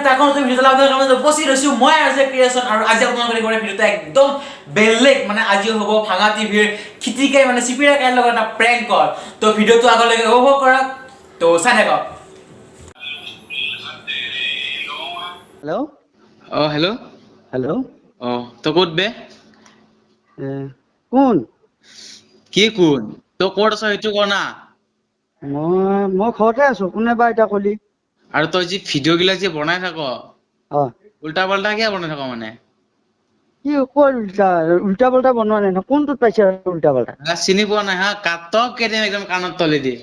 এটা নতুন ভিডিঅ' আপোনালোকৰ মাজত উপস্থিত হৈছোঁ। মই আৰ জে ক্ৰিয়েশ্যন আৰু আজি আপোনালোকৰ দেখুওৱা ভিডিঅ'টো একদম বেলেগ, মানে আজি হ'ব ভাঙা টিভিৰ খিতিকাই মানে চিপিৰা কাইৰ লগত এটা প্ৰেংক কল। তো ভিডিঅ'টো আগলৈকে উপভোগ কৰক, তো চাই থাকক। হেল্ল'। অ, হেল্ল'। হেল্ল'। অ, তই ক'ত বে? এ, কোন? কি কোন? তই ক'ত আছ সেইটো ক না। মই ঘৰতে আছো, কোনে বা এতিয়া কলি? আৰু তই যি ভিডিঅ' গিলা যে বনাই থাক, উল্টা পাল্টা কিয় বনাই থাক মানে? কি ক'ত উল্টা উল্টা পাল্টা বনোৱা নাই নহয়, কোনটোত পাইছে উল্টা পাল্টা? হা, চিনি পোৱা নাই? হা, কাটক কেইদিন একদম কাণত তলেদি।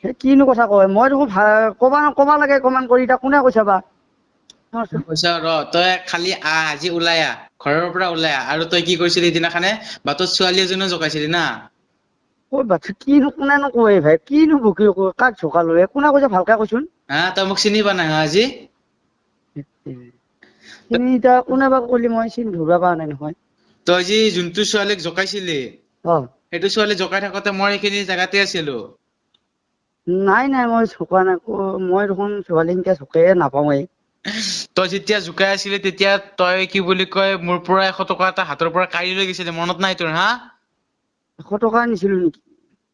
সেই কিনো কথা কয়, মই দেখোন কবা কবা লাগে কমান কৰি, এতিয়া কোনে কৈছে বা? কৈছা ৰ, তই খালি আহ, আজি ওলাই আহ, ঘৰৰ পৰা ওলাই আহ। আৰু তই কি কৰিছিলি সিদিনাখনে? বাটত ছোৱালী এজনীও জোকাইছিলি না? ক'ত বাচ্ছা, কিনো কোনেনো কয় ভাই, কিনো বকি কাক ঝোকালো, কোনে কৈছে ভালকে কৈচোন। হা, তই মোক চিনি পোৱা নাই হা আজি? চিনি এতিয়া কোনে বা কলি, মই চিনি ধৰিব পৰা নাই নহয়। তই যি যোনটো ছোৱালীক জোকাইছিলি, সেইটো ছোৱালী জোকাই থাকোতে মই সেইখিনি জেগাতে আছিলো। নাই নাই, মই ঝোকোৱা নাই, মই দেখোন ছোৱালী সেনকে ঝোকায়ে নাপাওঁৱেই। তই যেতিয়া জোকাই আছিলি তেতিয়া তই কি বুলি কয় মোৰ পৰা 100 টকা এটা হাতৰ পৰা কাঢ়ি লৈ গৈছিলি, মনত নাই তোৰ? হা? 100 টকা নিছিলো নেকি?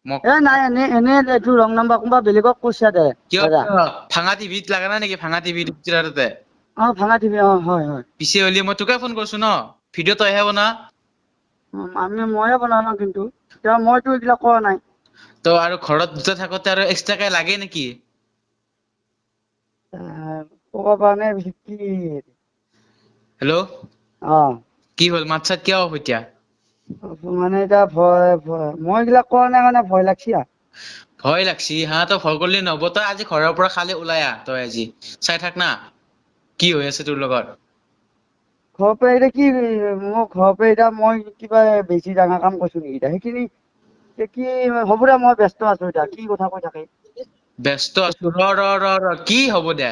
মোক এ নাই, এনে এনে এইটো ৰং নাম্বাৰ, কোনোবা বেলেগক কৈছা দে। কিয়? দাদা। কিয়? ভাঙা টিভিত লগা নাই নেকি? ভাঙা টিভিত তাতে। অ, ভাঙা টিভি, অ হয় হয়। পিছে হলি মই তোকে ফোন কৰিছো ন, ভিডিঅ' তইহে বনা। আমি ময়ে বনালো, কিন্তু এতিয়া মইতো এইবিলাক কোৱা নাই। ত আৰু ঘৰত দুটা থাকোতে আৰু এক্সট্ৰাকে লাগে নেকি? ক'ব পৰা নাই পিছে কি। হেল্ল'। অ। কি হ'ল, মাত চাত কিয় অফ এতিয়া? মানে এতিয়া ভয় ভয়, মই এইবিলাক কোৱা নাই কাৰণে ভয় লাগছি আ। ভয় লাগছি? হা, তই ভয় কৰিলে নহ'ব। তই আজি ঘৰৰ পৰা খালি ওলাই আহ, তই আজি চাই থাক না কি হৈ আছে তোৰ লগত। ঘৰৰ পৰা এতিয়া কি, মোৰ ঘৰৰ পৰা এতিয়া মই কিবা বেছি ডাঙৰ কাম কৰিছো নেকি এতিয়া সেইখিনি? এতিয়া কি হ'ব দে, মই ব্যস্ত আছো, এতিয়া কি কথা কৈ থাকে। ব্যস্ত আছো, ৰ ৰ ৰ ৰ, কি হ'ব দে,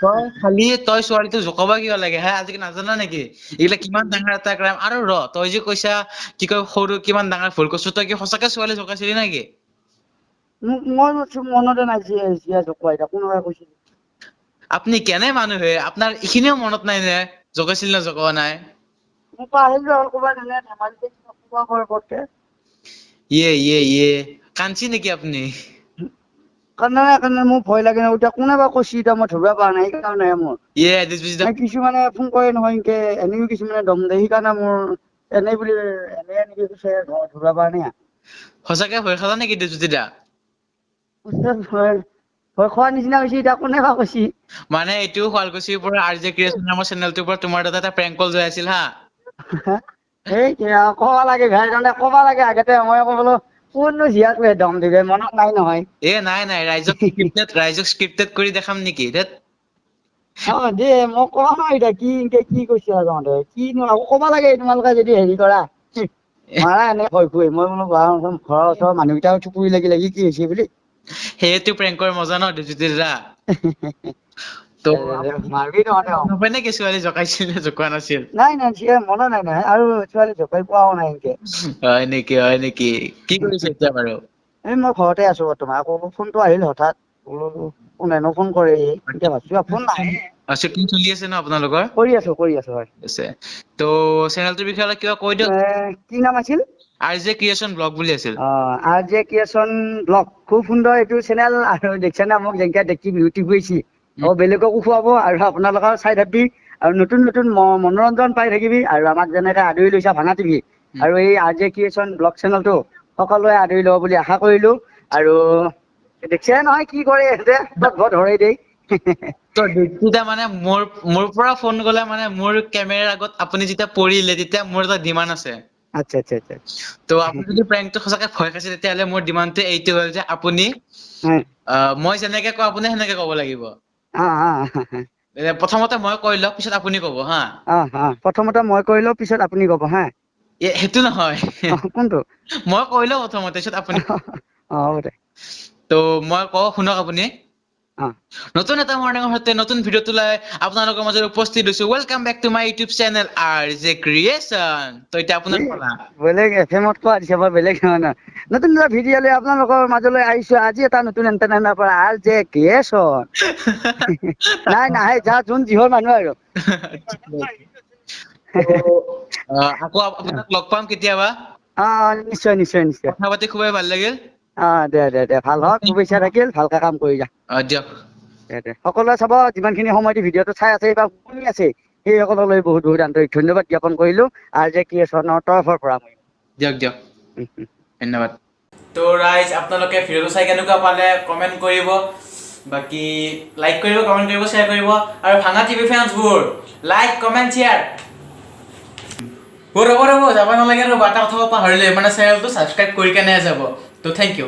তই খালি তই ছোৱালীটো জোকাব কিয় লাগে হা? আজিকালি নাজানা নেকি এইগিলা কিমান ডাঙৰ এটা ক্ৰাইম? আৰু ৰ, তই যে কৈছা কি কয় সৰু কিমান ডাঙৰ ভুল কৰিছো, তই কি সঁচাকে ছোৱালী জোকাইছিলি নেকি? মোক মই মনতে নাই জীয়া জোকোৱা, এতিয়া কোনোবাই কৈছিল। আপুনি কেনে মানুহ হে, আপোনাৰ এইখিনিও মনত নাই নে জোকাইছিল নে জোকোৱা নাই? মই পাহৰিলো আৰু, ক'ৰবাত এনে ধেমালিতে কিবা কোৱা পতকে। ইয়ে ইয়ে ইয়ে, কান্দছি নেকি আপুনি? কান্দা নাই, কান্দা, মোৰ ভয় লাগে নহয় এতিয়া, কোনে বা কৈছে এতিয়া মই ধৰিব পৰা নাই, সেইকাৰণেহে মোৰ। ইয়ে দিছবিছ। মানে কিছুমানে ফোন কৰে নহয় এনকে, এনেও কিছুমানে দম দিয়ে, সেইকাৰণে মোৰ এনেই বুলি এনে এনেকে কৈছে, ধৰিব পৰা নাই। সঁচাকে ভয় খালা নেকি দেৱজ্যোতি দা? ভয় ভয় খোৱাৰ নিচিনা হৈছে, এতিয়া কোনে বা কৈছে। মানে এইটো শুৱালকুছিৰ পৰা আৰ জে ক্ৰিয়েচন নামৰ চেনেলটোৰ পৰা তোমাৰ তাতে এটা প্ৰেংক কল যাই আছিল হা। এই ক'ব লাগে ভাই, তাৰমানে ক'ব লাগে আগতে, মই ক'বলো কোননো জীয়াক দম দিলে মনত নাই নহয়। এ নাই নাই, ৰাইজক স্ক্ৰিপ্টেড, ৰাইজক স্ক্ৰিপ্টেড কৰি দেখাম নেকি? ধেত। অ দে, মই কোৱা নাই এতিয়া কি এনকে কি কৈছে তহঁতে, কিনো আকৌ ক'ব লাগে তোমালোকে যদি হেৰি কৰা মাৰা, এনে ভয় খুৱাই মই বোলো ঘৰৰ ওচৰৰ মানুহকেইটাও চুকুৰি লাগি লাগি কি হৈছে বুলি। সেইটো প্ৰেংকৰ মজা ন দেৱজ্যোতি দা। তো মাৰবি তহঁতে। নহয় নেকি ছোৱালী জোকাইছিল নে জোকোৱা নাছিল? নাই নাই, চিয়া মনত নাই নহয়, আৰু ছোৱালী জোকাই পোৱাও নাই এনকে। হয় নেকি? হয় নেকি? কি কৰিছে এতিয়া বাৰু? এই মই ঘৰতে আছো বৰ্তমান, আকৌ ফোনটো আহিল হঠাৎ, বোলো কোনেনো ফোন কৰে, এতিয়া ভাবছো ফোন নাহে। শ্বুটিং চলি আছে ন আপোনালোকৰ? কৰি আছো, কৰি আছো, হয়। আছে। তো চেনেলটোৰ বিষয়ে অলপ কিবা কৈ দিয়ক। কি নাম আছিল? আৰ জে ক্ৰিয়েচন ব্লগ বুলি আছিল। অ, আৰ জে ক্ৰিয়েচন ব্লগ, খুব সুন্দৰ এইটো চেনেল। আৰু দেখছা না মোক যেনেকে দেখি বিউটি খুৱাইছি, অ বেলেগকো খুৱাব আৰু আপোনালোকেও চাই থাকিবি আৰু নতুন নতুন মনোৰঞ্জন পাই থাকিবি। আৰু আমাক যেনেকে আদৰি লৈছা ভাঙা টিভি আৰু এই আৰ জে ক্ৰিয়েচন ব্লগ চেনেলটো সকলোৱে আদৰি ল'ব বুলি আশা কৰিলো। আৰু দেখছে নহয় কি কৰে ইহঁতে, ধৰে দেই। তো যেতিয়া মানে মোৰ মোৰ পৰা ফোন গ'লে মানে মোৰ কেমেৰাৰ আগত আপুনি যেতিয়া পৰিলে তেতিয়া মোৰ এটা ডিমাণ্ড আছে। আচ্ছা আচ্ছা আচ্ছা। তো আপুনি যদি প্ৰেংকটো সঁচাকে ভয় খাইছে তেতিয়াহ'লে মোৰ ডিমাণ্ডটো এইটো হ'ল যে আপুনি মই যেনেকে কওঁ আপুনি সেনেকে ক'ব লাগিব। প্ৰথমতে মই কৈ লওঁ, পিছত আপুনি ক'ব হা। অ অ, প্ৰথমতে মই কৈ লওঁ, পিছত আপুনি ক'ব হা। এ সেইটো নহয়। কোনটো? মই কৈ লওঁ প্ৰথমতে, পিছত আপুনি। অ হ'ব দে। তো মই কওঁ শুনক আপুনি। অ। নতুন এটা মৰ্ণিঙৰ সৈতে নতুন ভিডিঅ' তোলাই আপোনালোকৰ মাজত উপস্থিত হৈছো। Welcome back to my YouTube channel RJ Creation। তো এতিয়া আপোনাৰ ক'লা। বেলেগ এফএমত কোৱা দিছে, বৰ বেলেগ ধৰণৰ। নতুন এটা ভিডিঅ' লৈ আপোনালোকৰ মাজলৈ আহিছো আজি, এটা নতুন এণ্টাৰটেইনৰ পৰা আৰ জে ক্ৰিয়েশ্যন। নাই নাহে, যা যোন যিহৰ মানুহ আৰু। আকৌ আপোনাক লগ পাম কেতিয়াবা। অ, নিশ্চয় নিশ্চয় নিশ্চয়। কথা পাতি খুবেই ভাল লাগিল। অ, দে দে দে, ভাল হওক, শুভেচ্ছা থাকিল, ভালকে কাম কৰি যা। অ, দিয়ক। দে দে, সকলোৱে চাব। যিমানখিনি সময় দি ভিডিঅ'টো চাই আছে বা শুনি আছে, সেইসকললৈ বহুত বহুত আন্তৰিক ধন্যবাদ জ্ঞাপন কৰিলো আৰ জে ক্ৰিয়েশ্যনৰ তৰফৰ পৰা মই। দিয়ক দিয়ক। ধন্যবাদ। তো ৰাইজ, আপোনালোকে ভিডিঅ'টো চাই কেনেকুৱা পালে কমেণ্ট কৰিব, বাকী লাইক কৰিব, কমেণ্ট কৰিব, শ্বেয়াৰ কৰিব আৰু ভাঙা টিভি ফেন্সবোৰ লাইক, কমেণ্ট, শ্বেয়াৰ। ৰ'ব ৰ'ব, যাব নালাগে, ৰ'ব, এটা কথা পাহৰিলে, মানে চেনেলটো ছাবস্ক্ৰাইব কৰি কেনে যাব। তো thank U.